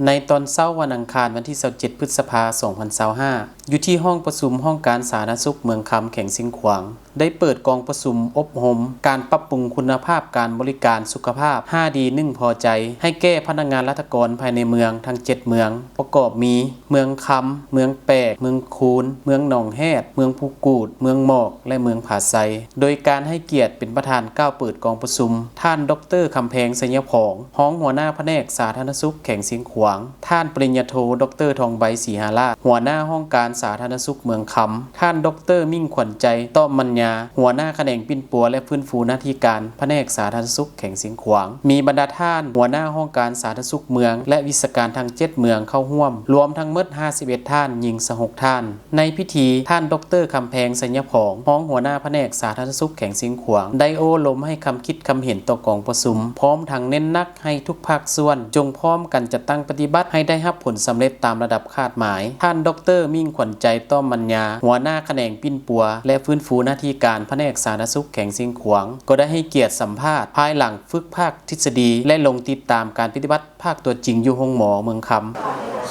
ໃນຕອນເຊົ້າວັນອັງຄານ ວັນທີຊາວເຈັດ ພຶດສະພາ ສອງພັນຊາວຫ້າ ຢູ່ທີ່ຫ້ອງປະຊຸມຫ້ອງການສາທາລະນະສຸກເມືອງຄຳ ແຂວງຊຽງຂວາງ ໄດ້ເປີດກອງປະຊຸມອົບຮົມການປັບປຸງຄຸນນະພາບການບໍລິການສຸຂະພາບ ຫ້າດີ ໜຶ່ງພໍໃຈ ໃຫ້ແກ່ພະນັກງານລັດຖະກອນພາຍໃນເມືອງທັງເຈັດເມືອງ ປະກອບມີ ເມືອງຄຳ, ເມືອງແປກ, ເມືອງຄູນ, ເມືອງໜອງແຮດ, ເມືອງພູກູດ, ເມືອງໝອກ ແລະ ເມືອງຜາໄຊ. ໂດຍການໃຫ້ກຽດເປັນປະທານກ່າວເປີດກອງປະຊຸມ ທ່ານ ດອກເຕີ ຄຳແພງ ໄຊຍະຜອງ ຮອງຫົວໜ້າພະແນກສາທາລະນະສຸກແຂວງຊຽງຂວາງ, ທ່ານ ປະລິນຍາໂທ ດອກເຕີ ທອງໃບ ສີຫາລາດ ຫົວໜ້າຫ້ອງການສາທາລະນະສຸກເມືອງຄຳ, ທ່ານ ດອກເຕີ ມິ່ງຂວັນໃຈ ຕ້ອມມັນຍາ ຫົວໜ້າຂະແໜງປິ່ນປົວ ແລະ ຟື້ນຟູນາທິການ ພະແນກສາທາລະນະສຸກແຂວງຊຽງຂວາງ, ມີບັນດາທ່ານຫົວໜ້າຫ້ອງການສາທາລະນະສຸກເມືອງ ແລະ ວິຊາການທັງເຈັດເມືອງເຂົ້າຮ່ວມ, ລວມທັງໝົດ ຫ້າສິບເອັດ ທ່ານ, ຍິງ ຊາວຫົກ ທ່ານ. ໃນພິທີ, ທ່ານ ດອກເຕີ ຄຳແພງ ໄຊຍະຜອງ ຮອງຫົວໜ້າພະແນກສາທາລະນະສຸກແຂວງຊຽງຂວາງ ໄດ້ໂອ້ລົມໃຫ້ຄຳຄິດຄຳເຫັນຕໍ່ກອງປະຊຸມ, ພ້ອມທັງເນັ້ນໜັກໃຫ້ທຸກພາກສ່ວນຈົ່ງພ້ອມກັນຈັດຕັ້ງປະຕິບັດໃຫ້ໄດ້ຮັບຜົນສຳເລັດຕາມລະດັບຄາດໝາຍ. ທ່ານ ດອກເຕີ ມິ່ງຂວັນໃຈ ຕ້ອມມັນຍາ ຫົວໜ້າຂະແໜງປິ່ນປົວ ແລະ ຟື້ນຟູນາທິການ ພະແນກສາທາລະນະສຸກແຂວງຊຽງຂວາງ ກໍໄດ້ໃຫ້ກຽດສຳພາດພາຍຫຼັງຝຶກພາກທິດສະດີ ແລະ ລົງຕິດຕາມການປະຕິບັດ ພາກຕົວຈິງຢູ່ໂຮງໝໍເມືອງຄຳ.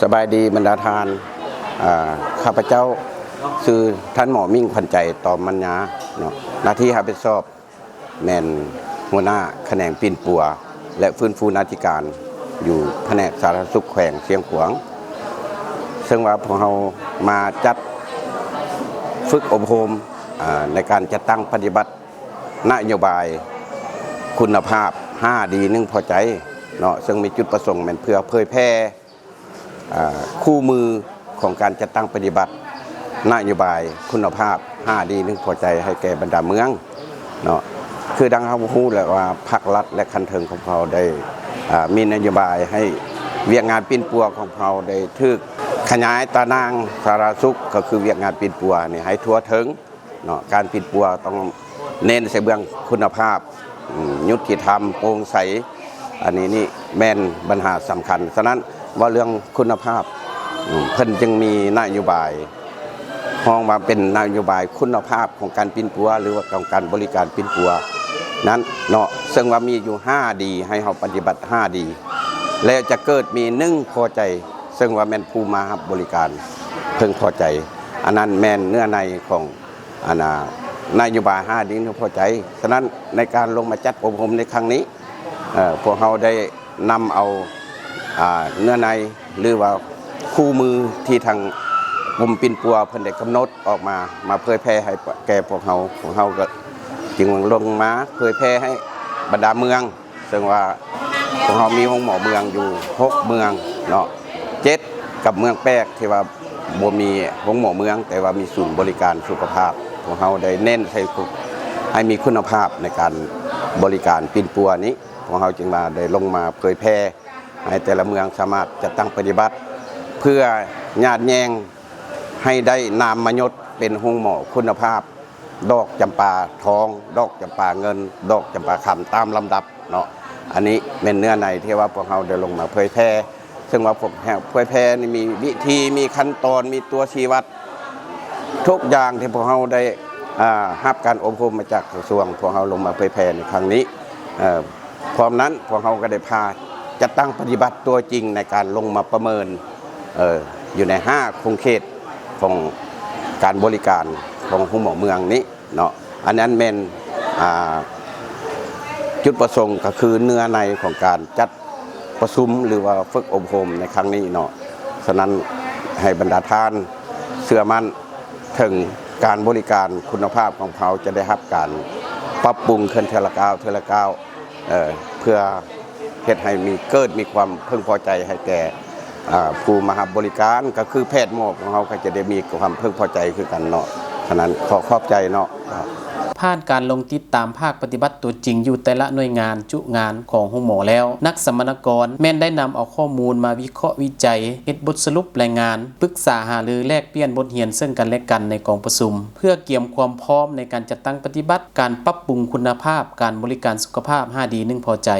ສະບາຍດີບັນດາທ່ານ, ອາ, ຂ້າພະເຈົ້າຊື່ທ່ານໝໍ ມິ່ງຂວັນໃຈ ຕອມມັນຍາເນາະ, ໜ້າທີ່ຮັບຜິດຊອບແມ່ນຫົວໜ້າຂະແໜງປິ່ນປົວ ແລະ ຟື້ນຟູນາທິການ ຢູ່ພະແນກສາທາລະນະສຸກແຂວງຊຽງຂວາງ. ເຊິ່ງວ່າພວກເຮົາມາຈັດຝຶກອົບຮົມ, ອາ, ໃນການຈັດຕັ້ງປະຕິບັດ ນະໂຍບາຍຄຸນນະພາບ ຫ້າດີ ໜຶ່ງພໍໃຈເນາະ, ເຊິ່ງມີຈຸດປະສົງແມ່ນເພື່ອເຜີຍແຜ່, ອາ, ຄູ່ມືຂອງການຈັດຕັ້ງປະຕິບັດນະໂຍບາຍຄຸນນະພາບ ຫ້າດີ ໜຶ່ງພໍໃຈ ໃຫ້ແກ່ບັນດາເມືອງເນາະ. ຄືດັ່ງເຮົາຮູ້ແລ້ວວ່າ ພັກລັດ ແລະ ຂັ້ນເທິງຂອງເຮົາໄດ້, ອາ, ມີນະໂຍບາຍໃຫ້ວຽກງານປິ່ນປົວຂອງເຮົາໄດ້ຖືກຂະຫຍາຍຕາໜ່າງສາທາລະນະສຸກ, ກໍຄືວຽກງານປິ່ນປົວນີ້ໃຫ້ທົ່ວເຖິງ ເນາະ, ການປິ່ນປົວຕ້ອງເນັ້ນໃສ່ເບື້ອງຄຸນນະພາບ, ອືມ, ຍຸຕິທຳ, ໂປ່ງໃສ, ອັນນີ້ນີ້ແມ່ນບັນຫາສຳຄັນ. ສະນັ້ນ ເວົ້າເລື່ອງຄຸນນະພາບ, ອືມ, ເພິ່ນຈຶ່ງມີນະໂຍບາຍ ຮ້ອງວ່າເປັນນະໂຍບາຍຄຸນນະພາບຂອງການປິ່ນປົວ ຫຼືວ່າຂອງການບໍລິການປິ່ນປົວນັ້ນເນາະ, ເຊິ່ງວ່າມີຢູ່ຫ້າດີ ໃຫ້ເຮົາປະຕິບັດຫ້າດີ ແລ້ວຈະເກີດມີໜຶ່ງພໍໃຈ ເຊິ່ງວ່າແມ່ນຜູ້ມາຮັບບໍລິການເພິ່ງພໍໃຈ. ອັນນັ້ນແມ່ນເນື້ອໃນຂອງ ອັນນະ ນະໂຍບາຍຫ້າດີ ໜຶ່ງພໍໃຈ. ສະນັ້ນ ໃນການລົງມາຈັດອົບຮົມໃນຄັ້ງນີ້, ເອີ, ພວກເຮົາໄດ້ນຳເອົາ, ອາ, ເນື້ອໃນ ຫຼືວ່າຄູ່ມືທີ່ທາງກົມປິ່ນປົວເພິ່ນໄດ້ກຳນົດອອກມາ, ມາເຜີຍແຜ່ໃຫ້ແກ່ພວກເຮົາ. ພວກເຮົາກໍຈຶ່ງລົງມາເຜີຍແຜ່ໃຫ້ບັນດາເມືອງ ເຊິ່ງວ່າພວກເຮົາມີໂຮງໝໍເມືອງຢູ່ຫົກເມືອງເນາະ, ເຈັດ ກັບເມືອງແປກທີ່ວ່າບໍ່ມີໂຮງໝໍເມືອງ ແຕ່ວ່າມີສູນບໍລິການສຸຂະພາບ. ພວກເຮົາໄດ້ເນັ້ນໃສ່ ໃຫ້ມີຄຸນນະພາບໃນການບໍລິການປິ່ນປົວນີ້, ພວກເຮົາຈຶ່ງວ່າໄດ້ລົງມາເຜີຍແຜ່ໃຫ້ແຕ່ລະເມືອງສາມາດຈັດຕັ້ງປະຕິບັດ ເພື່ອຍາດແຍ່ງໃຫ້ໄດ້ນາມມະຍົດເປັນໂຮງໝໍຄຸນນະພາບ ດອກຈຳປາທອງ, ດອກຈຳປາເງິນ, ດອກຈຳປາຄຳ ຕາມລຳດັບເນາະ. ອັນນີ້ແມ່ນເນື້ອໃນທີ່ວ່າພວກເຮົາໄດ້ລົງມາເຜີຍແຜ່, ເຊິ່ງວ່າພວກເຮົາເຜີຍແຜ່ນີ້ມີວິທີ, ມີຂັ້ນຕອນ, ມີຕົວຊີ້ວັດ, ທຸກຢ່າງທີ່ພວກເຮົາໄດ້, ອາ, ຮັບການອົບຮົມມາຈາກກະຊວງ, ພວກເຮົາລົງມາເຜີຍແຜ່ໃນຄັ້ງນີ້. ເອີ, ພ້ອມນັ້ນ ພວກເຮົາກໍໄດ້ພາຈັດຕັ້ງປະຕິບັດຕົວຈິງໃນການລົງມາປະເມີນ, ເອີ, ຢູ່ໃນຫ້າຂົງເຂດຂອງການບໍລິການຂອງໂຮງໝໍເມືອງນີ້ເນາະ. ອັນນັ້ນແມ່ນ, ອາ, ຈຸດປະສົງກໍຄືເນື້ອໃນຂອງການຈັດປະຊຸມ ຫຼືວ່າຝຶກອົບຮົມໃນຄັ້ງນີ້ເນາະ. ສະນັ້ນ ໃຫ້ບັນດາທ່ານເຊື່ອໝັ້ນ ເຖິງການບໍລິການຄຸນນະພາບຂອງເຮົາຈະໄດ້ຮັບການປັບປຸງຂຶ້ນເທື່ອລະກ້າວ, ເທື່ອລະກ້າວ, ເອີ, ເພື່ອເຮັດໃຫ້ມີ, ເກີດມີຄວາມເພິ່ງພໍໃຈໃຫ້ແກ່, ອາ, ຜູ້ມາຮັບບໍລິການ, ກໍຄືແພດໝໍຂອງເຮົາກໍຈະໄດ້ມີຄວາມເພິ່ງພໍໃຈຄືກັນເນາະ. ສະນັ້ນ ຂໍຂອບໃຈເນາະ. ຜ່ານການລົງຕິດຕາມພາກປະຕິບັດຕົວຈິງຢູ່ແຕ່ລະໜ່ວຍງານ, ຈຸງານຂອງໂຮງໝໍແລ້ວ, ນັກສຳມະນາກອນແມ່ນໄດ້ນຳເອົາຂໍ້ມູນມາວິເຄາະວິໄຈ, ເຮັດບົດສະຫຼຸບລາຍງານ, ປຶກສາຫາລື, ແລກປ່ຽນບົດຮຽນເຊິ່ງກັນແລະກັນໃນກອງປະຊຸມ, ເພື່ອກຽມຄວາມພ້ອມໃນການຈັດຕັ້ງປະຕິບັດການປັບປຸງຄຸນນະພາບການບໍລິການສຸຂະພາບ ຫ້າດີ ໜຶ່ງພໍໃຈ.